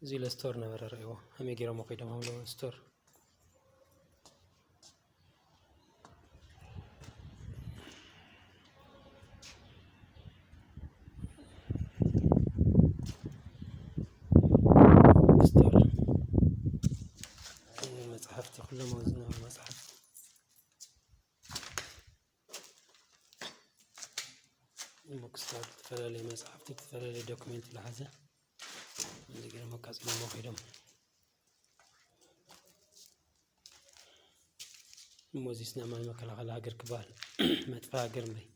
እዚ ለስቶር ነበረ፣ ርእይዎ። ከመይ ገይሮም ከይዶም ሃምሎ ስቶር። ስቶር። መጽሓፍቲ፣ ኩሎም ኣብዚ ነበሩ መጽሓፍቲ። ቦክስታት፣ ዝተፈላለዩ መጽሓፍቲ፣ ዝተፈላለዩ ዶክሜንት ዝሓዘ። እዚ ገይሮም ኣቃጺሎሞ ከይዶም። እሞ እዚስ ናይ መከላኸሊ ሃገር ክበሃል፣ መጥፋ ሃገር እምበይ።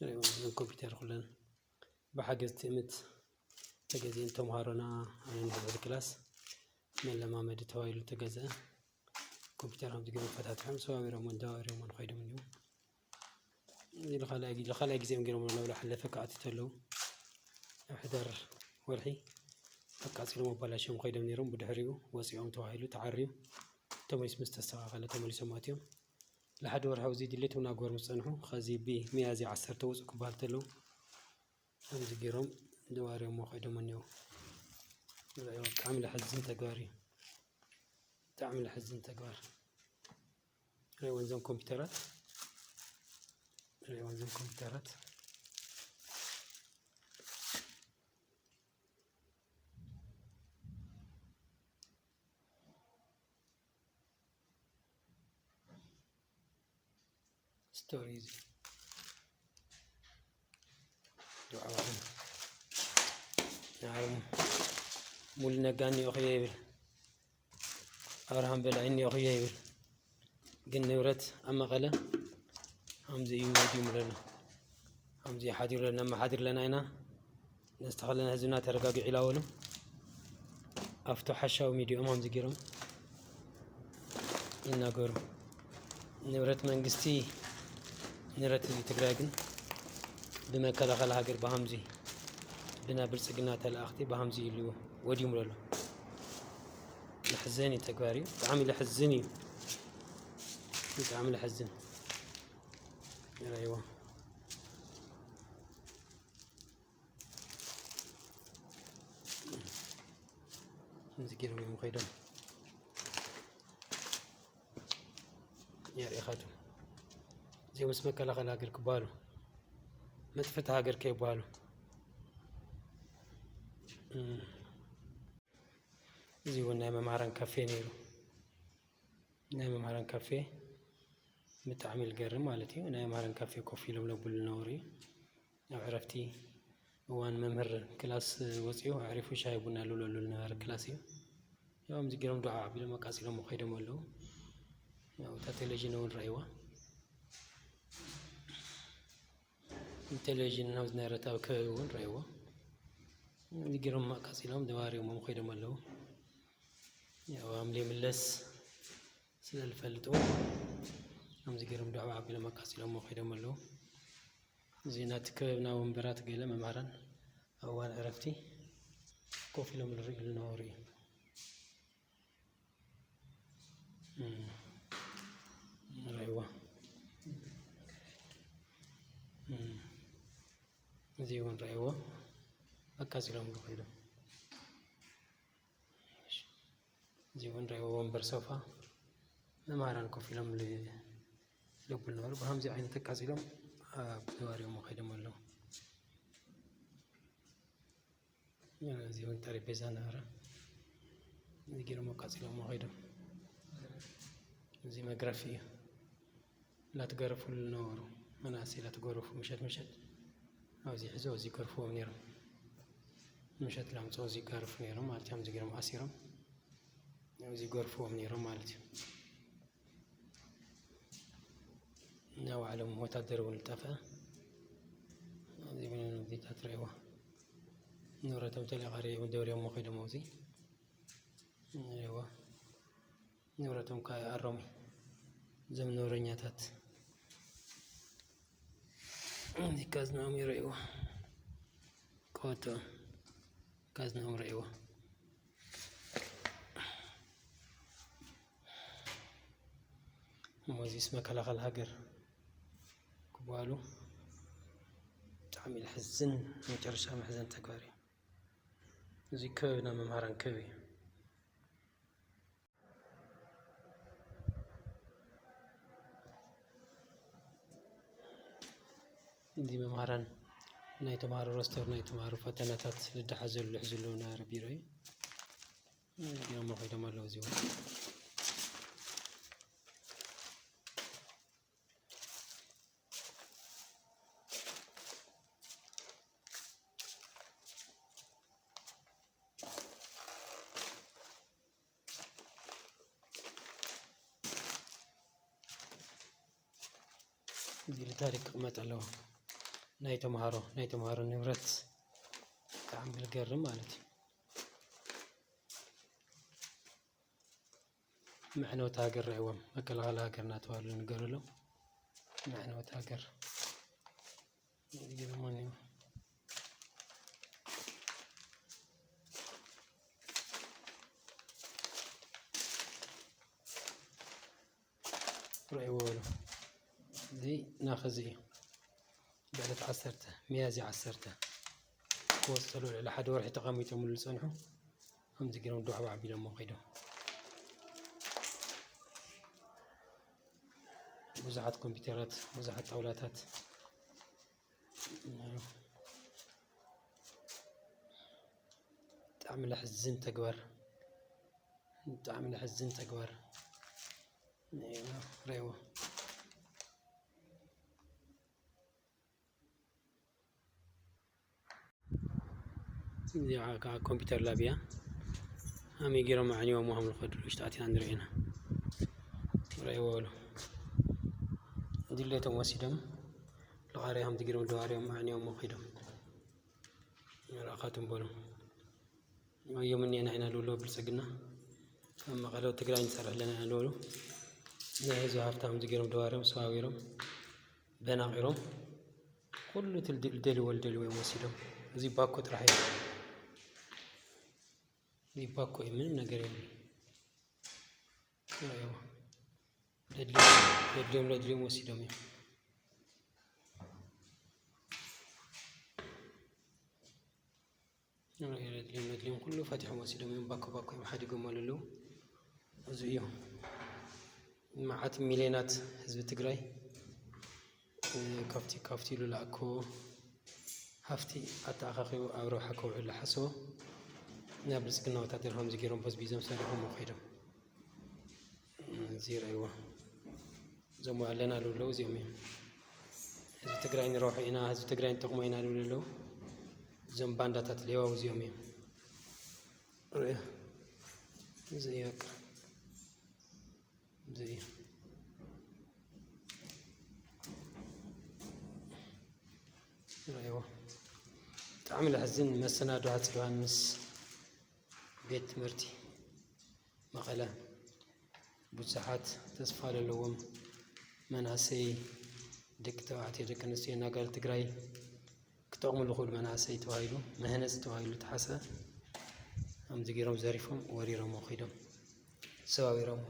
ርእይዎ፣ እዘን ኮምፒውተር ኩለን ብሓገዝ ትእምት ተገዚኤን ተምሃሮና ኣየን ድሕሪ ክላስ መለማመዲ ተባሂሉ ተገዝአ። ኮምፒውተር ከምዚ ገይሮም ፈታቲሖም ሰባቢሮምን ደባቢሮምን ከይዶም እኒዉ። እዚ ንኻልኣይ ግዜ፣ ንኻልኣይ ግዜ እዮም ገይሮምዎ፣ ናብ ዝሓለፈ ክኣትዩ ተለዉ ኣብ ሕዳር ወርሒ ኣቃጺሎም ኣባላሽዮም ከይዶም ነይሮም። ብድሕሪኡ ወጺኦም ተባሂሉ ተዓርዩ ተመሊሱ ምስ ተስተኻኸለ ተመሊሶም ኣትዮም። ንሓደ ወርሒ ኣብዚ ድሌት እናገበሩ ምስ ጸንሑ፣ ኸዚ ብሚያዝያ ዓሰርተ ውጹ ክበሃል ተለዉ ከምዚ ገይሮም ደባርዮሞ ከይዶም እኒዉ። ብጣዕሚ ለሕዝን ተግባር እዩ። ብጣዕሚ ለሕዝን ተግባር። ርእይወን እዞም ኮምፒውተራት፣ ርእይወን እዞም ኮምፒውተራት። ስቶሪ እዚ። ዱዓኹም ንዓኹም። ሙሉ ነጋ እኒኦኽዮ ይብል፣ ኣብርሃም በላይ እኒኦኽዮ ይብል። ግን ንብረት ኣብ መቐለ ከምዚ እዩ ወዲሙ ዘሎ። ከምዚ ሓዲሩ ኣለና፣ ኣመሓዲር ኣለና ኢና። ነስተኸለና ህዝብና ተረጋጊዑ ኢላ በሉ። ኣብቶ ሓሻዊ ሚዲኦም ከምዚ ገይሮም ይናገሩ። ንብረት መንግስቲ፣ ንብረት ህዝቢ ትግራይ ግን ብመከላኸሊ ሃገር ብሃምዚ፣ ብናይ ብልጽግና ተለኣኽቲ ብሃምዚ ኢሉ ወዲሙ ዘሎ። መሕዘኒ ተግባር እዩ። ብጣዕሚ ለሕዝን እዩ። ብጣዕሚ ለሕዝን። ርእይዎ። ከምዚ ገይሮም እዮም ከይዶም። የርእኻቱ። እዚኦም ምስ መከላኸሊ ሃገር ክበሃሉ፣ መጥፍእቲ ሃገር ከይበሃሉ። እም። እዚ እውን ናይ መምሃራን ካፌ ነይሩ። ናይ መምሃራን ካፌ ብጣዕሚ ዝገርም ማለት እዩ። ናይ መምሃራን ካፌ ኮፍ ኢሎም ለብሉ ዝነበሩ እዩ። ኣብ ዕረፍቲ እዋን መምህር ክላስ ወፂኡ ኣዕሪፉ ሻሂ ቡና ልብለሉ ዝነበረ ክላስ እዩ። ያው ከምዚ ገይሮም ዱዓ ኣቢሎም ኣቃፂሎም ከይዶም ኣለዉ። ያው እታ ቴሌቪዥን እውን ረኣይዋ። ቴሌቪዥን ናብ ዝነበረት ኣብ ከባቢ እውን ረኣይዎ። ከምዚ ገይሮም ኣቃፂሎም ደባሪቦም ከይዶም ኣለዉ። ያው ኣምሌ ምለስ ስለ ዝፈልጥዎ ከምዚ ገይሮም ዱዓ ኣቢሎም ኣቃፂሎሞ ከይዶም ኣለዉ። እዚ ናቲ ክበብና ወንበራት ገለ መምሃራን ኣብ እዋን ዕረፍቲ ኮፍ ኢሎም ዝርእዩ ዝነበሩ እዩ። እም፣ ረእይዎ። እም፣ እዚ እውን ረእይዎ። ኣቃፂሎም ዶ ከይዶም። እዚ እውን ረእይዎ ወንበር ሶፋ መምሃራን ኮፍ ኢሎም ል-፣ ልብሉ ነበሩ። ብከምዚ ዓይነት ኣቃፂሎም ኣብ ነባሪኦም ከይዶም ኣለዉ። እዚ እውን ጠረጴዛ ነበረ። እዚ ገይሮም ኣቃፂሎም ከይዶም። እዚ መግረፊ እዩ። ላትገረፉሉ ነበሩ። መናእሰይ ላትገረፉ ምሸት ምሸት ኣብዚ ሕዞ እዚ ገርፍዎም ነይሮም። ምሸት ላምፅኦ እዚ ገርፉ ነይሮም ማለት እዮም። እዚ ገይሮም ኣሲሮም ኣብዚ ገርፍዎም ነይሮም ማለት እዩ። ናይ ባዕሎም ወታደር እውን ዝጠፍአ እዚ እውን ንብዚታት ርእይዎ። ንብረቶም ተለቃሪ እውን ደብሪዮሞ ከይዶም ኣብዚ ርእይዎ። ንብረቶም ከዓ ይኣሮም እዩ። እዞም ነውረኛታት እዚ ካዝናኦም ይርእይዎ። ቀበቶኦም ካዝናኦም ርእይዎ። እሞ እዚስ መከላኸል ሃገር ክበሃሉ። ብጣዕሚ ለሕዝን፣ መጨረሻ መሕዘን ተግባር እዩ። እዚ ክበብና መምሃራን ክበብ እዩ። እዚ መምሃራን ናይ ተምሃሮ ሮስተር ናይ ተምሃሮ ፈተናታት ልደሓዘሉ ልሕዝሉ ነበረ ቢሮ እዩ። ቢሮሞ ከይዶም ኣለዉ እዚ እውን። እዚ ኢሉ ታሪክ ክቕመጥ ኣለዎ። ናይ ተምሃሮ ናይ ተምሃሮ ንብረት ብጣዕሚ ዝገርም ማለት እዩ። መዕነውቲ ሃገር ርዕዎም መከላኸሊ ሃገር እናተባህሉ ንገሩ ኣለዉ። መዕነውቲ ሃገር ይገርመኒ እዩ። ርዕዎ በሉ። እዚ ናኸዚ እዩ። ብዕለት ዓሰርተ ሚያዝያ ዓሰርተ ክወፅሉ ልዕሊ ሓደ ወርሒ ተቐሚጦምሉ ዝፀንሑ ከምዚ ገይሮም ዶሕባ ኣቢሎሞ ከይዶም። ብዙሓት ኮምፒውተራት፣ ብዙሓት ጣውላታት። ብጣዕሚ ለሕዝን ተግባር፣ ብጣዕሚ ለሕዝን ተግባር። ርዕዎ። እዚኣ ከዓ ኮምፒውተር ላብ እያ። ከመይ ገይሮም ኣዕንዮም ከም ዝኸዱ ውሽጢ ኣቲና ንርኢ ኢና። ርዕዎ በሉ። ድሌቶም ወሲዶም ልቓርያ ከምዚ ገይሮም ደዋርዮም ኣዕንዮም ከይዶም። ንርኣኻትም በሉ። ወዮም እኒአና ኢና ልብሎ ብልጽግና። ኣብ መቐለ ትግራይ ንሰርሕ ኣለና ኢና ልበሉ። ናይ ህዝቢ ሃፍቲ ከምዚ ገይሮም ደዋርዮም፣ ሰባቢሮም፣ በናቒሮም፣ ኩሉ እቲ ልደ-፣ ልደልዎ ልደልዎ እዮም ወሲዶም። እዚ ባኮ ጥራሕ እዩ። እዚ ባኮ እዩ፣ ምንም ነገር የለን። ርኣይዎ። ለድልዮም፣ ለድልዮም፣ ለድልዮም ወሲዶም እዮም። ርኣይዎ፣ ለድልዮም፣ ለድልዮም ኩሉ ፈቲሖም ወሲዶም እዮም። ባኮ ባኮ እዮም ሓዲጎም ኣለዉ። እዚ እዩ። መዓት ሚልዮናት ህዝቢ ትግራይ፣ እ፣ ካብቲ፣ ካብቲ ኢሉ ለኣኮ ሃፍቲ ኣተኣኻኺቡ ኣብ ረብሓ ከውዕል ዝሓሰቦ ናይ ብልጽግና ወታደር ከምዚ ገይሮም በዝቢዞም ሰሪሖም ከይዶም። እዚ ይረኣይዎ። እዞም ኣለና ልብለው እዚኦም እዮም። ህዝቢ ትግራይ ንረብሖ ኢና፣ ህዝቢ ትግራይ ንጠቕሞ ኢና ልብሉ ኣለዉ። እዞም ባንዳታት ሌዋው እዚኦም እዮም። ርእዮ። እዚ እዩ በቃ። እዚ እዩ። ርእይዎ። ብጣዕሚ ለሕዝን። መሰናዶ ኣፄ ዮሃንስ ቤት ትምህርቲ መቐለ ብዙሓት ተስፋ ዘለዎም መናእሰይ ደቂ ተባዕትዮ፣ ደቂ ኣንስትዮ፣ ኣጋል ትግራይ ክጠቕሙ ዝኽእሉ መናእሰይ ተባሂሉ፣ መህነፂ ተባሂሉ ተሓሰ። ከምዚ ገይሮም ዘሪፎም ወሪሮሞ ከይዶም ሰባቢሮሞ።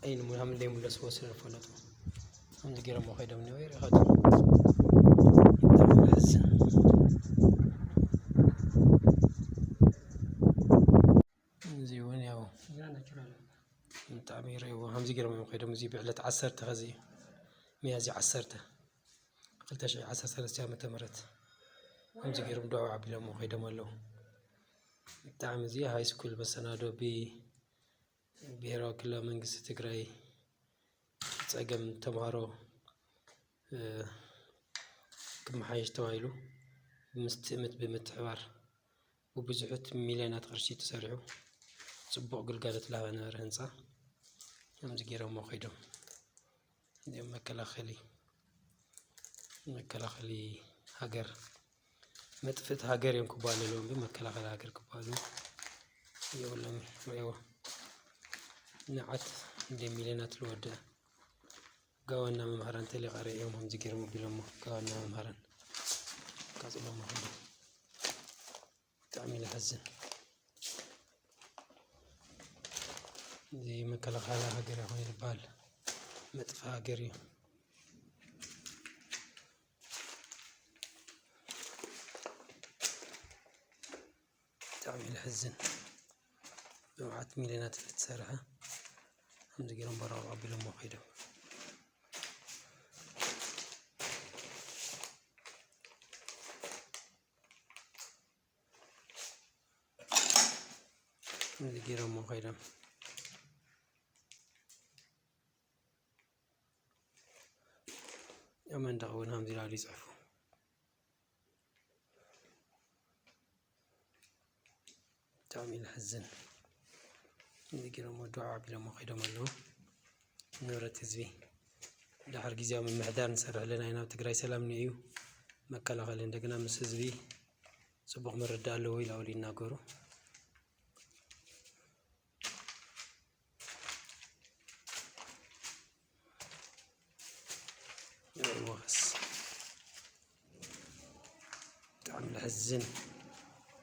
ኣይንሙ-፣ ሃም እንደይምለስዎ ስለ ዝፈለጡ ከምዚ ገይሮሞ ከይዶም እኒኦ። ይርኢኻቶ። ብጣዕሚ ዘሕዝን። እዚ እውን ያው ብጣዕሚ ይረእይዎ። ከምዚ ገይሮም እዮም ከይዶም። እዚ ብዕለት ዓሰርተ ኸዚ እዩ፣ ሚያዝያ ዓሰርተ ክልተ ሽሕ ዓሰርተ ሰለስተ ዓመተ ምህረት ከምዚ ገይሮም ዶዕ ኣቢሎሞ ከይዶም ኣለዉ። ብጣዕሚ እዚ ሃይ ስኩል መሰናዶ ብብሄራዊ ክልላዊ መንግስቲ ትግራይ ጸገም ተምሃሮ፣ እ፣ ክመሓየሽ ተባሂሉ ምስ ትእምት ብምትሕባር ብብዙሑት ሚልዮናት ቅርሺ ተሰሪሑ ጽቡቕ ግልጋሎት ላህበ ነበረ ህንጻ። ከምዚ ገይሮሞ ከይዶም። እዚኦም መከላኸሊ፣ መከላኸሊ ሃገር፣ መጥፍእቲ ሃገር እዮም ክበሃሉ ኣለዎም። ግን መከላኸሊ ሃገር ክበሃሉ የብሎም። ርእይዎ። ንዓት እንደ ሚልዮናት ዝወደ ጋዋና መምህራን ተሊቃ ርእዮም ከምዚ ገይሮም ኣቢሎሞ። ጋዋና መምህራን ቃጽሎሞ ከይዶም። ብጣዕሚ ለሕዝን። እዚ መከላኸሊ ሃገር ይኾን ይባል። መጥፋ ሃገር እዩ። ብጣዕሚ እዩ ዘሕዝን። ብመዓት ሚልዮናት ዝተሰርሐ ከምዚ ገይሮም በራቕ ኣቢሎሞ ከይዶም። ከምዚ ገይሮሞ ከይዶም። ኣብ መንደቕ እውን ከምዚ ኢሉ ይፅሕፉ። ብጣዕሚ እዩ ዘሕዝን። እዚ ገይሮሞ ዱዓ ኣቢሎሞ ከይዶም ኣለዉ። ንብረት ህዝቢ ድሓር ግዜያዊ ምምሕዳር ንሰርሕ ኣለና ኢና፣ ኣብ ትግራይ ሰላም እዩ፣ መከላኸሊ እንደገና ምስ ህዝቢ ፅቡቕ ምርዳእ ኣለዎ ኢሉ ይናገሩ። ይበል ሞኸስ። ብጣዕሚ ለሕዝን፣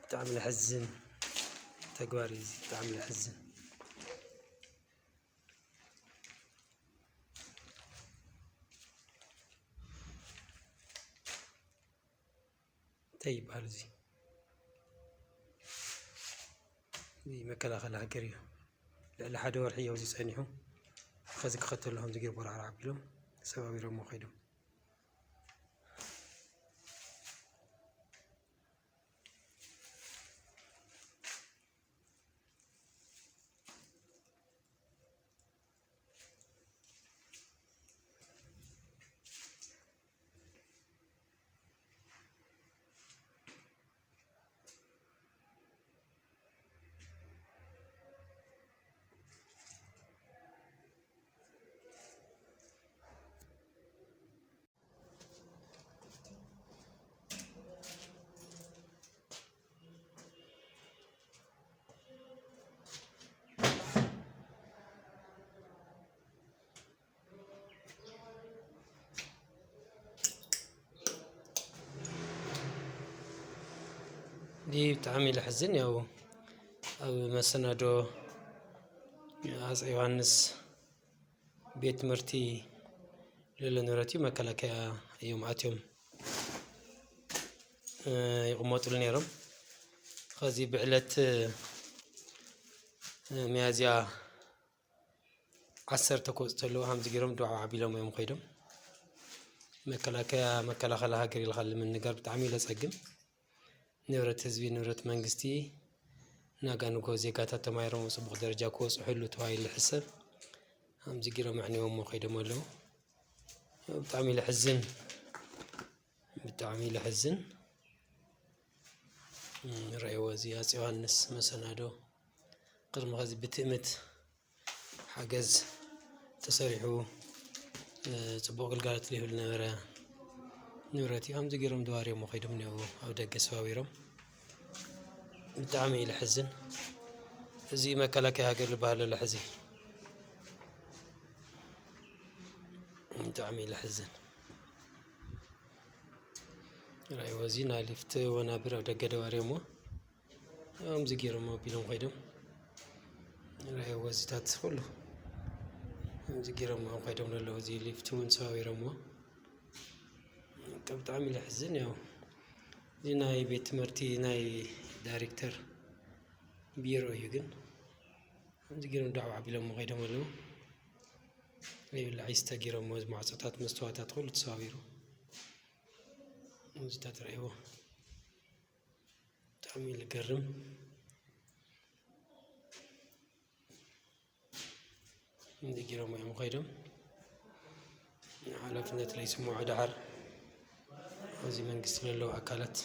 ብጣዕሚ ለሕዝን ተግባር እዩ እዚ፣ ብጣዕሚ ለሕዝን። እንታይ ይበሃል እዚ? እዚ መከላኸሊ ሃገር እዩ። ልዕሊ ሓደ ወርሒ እዩ ኣብዚ ጸኒሑ። ከዚ ክኸተሉ ከምዚ ገይሩ ቦራዕራዕ ኣቢሎም ሰባቢሮሞ ከይዶም። ዲ ብጣዕሚ ለሕዝን። ያው ኣብ መሰናዶ ኣፀ ዮሃንስ ቤት ትምህርቲ ለሎ ንብረት እዩ። መከላከያ እዮም ኣትዮም፣ እ፣ ይቕመጡሉ ነይሮም። ኸዚ ብዕለት፣ እ፣ ሚያዝያ ዓሰርተ ክወፁ ተለዉ ከምዚ ገይሮም ዱዓ ኣቢሎም እዮም ከይዶም። መከላከያ፣ መከላኸሊ ሃገር ኢልካ ንምንጋር ብጣዕሚ እዩ ለፀግም። ንብረት ህዝቢ፣ ንብረት መንግስቲ፣ ናጋ ንጎ ዜጋታት ተማሂሮም ኣብ ፅቡቕ ደረጃ ክበፅሑ ህሉ ተባሂሉ ዝሕሰብ። ከምዚ ገይሮም ኣዕኒቦሞ ከይዶም ኣለዉ። ብጣዕሚ ለሕዝን፣ ብጣዕሚ ለሕዝን። እም፣ ረእይዎ እዚ ኣፄ ዮሃንስ መሰናዶ ቅድሚ ኸዚ ብትእምት ሓገዝ ተሰሪሑ፣ እ፣ ጽቡቕ ግልጋሎት ዝህብ ዝነበረ ንብረት እዩ። ከምዚ ገይሮም ድባርዮሞ ከይዶም እኒአው ኣብ ደገ ሰባቢሮም። ብጣዕሚ እዩ ለሕዝን። እዚ መከላከያ ሃገር ዝበሃል ዘሎ ሕዚ ብጣዕሚ እዩ ለሕዝን። ራእይዎ እዚ ናይ ሊፍት ወናብር ኣብ ደገ ደባርዮሞ። ከምዚ ገይሮም ኣቢሎም ከይዶም። ራእይዎ እዚታት ኩሉ ከምዚ ገይሮም እዮም ከይዶም ዘለዉ። እዚ ሊፍት እውን ሰባቢሮሞ። በቃ ብጣዕሚ ለሕዝን። ያው እዚ ናይ ቤት ትምህርቲ ናይ ዳይሬክተር ቢሮ እዩ፣ ግን ከምዚ ገይሮም ዳዕዋ ኣቢሎሞ ከይዶም ኣለዉ። ይብላዕ ይስተ ገይሮሞ፣ እዚ ማዕጾታት መስተዋታት ኩሉ ተሰባቢሩ። ከምዚታት ራእይዎ። ብጣዕሚ እዩ ልገርም። እንዲ ገይሮም እዮም ከይዶም። ሓላፍነት ለይስምዖ ደሓር ኣብዚ መንግስቲ ለለዉ ኣካላት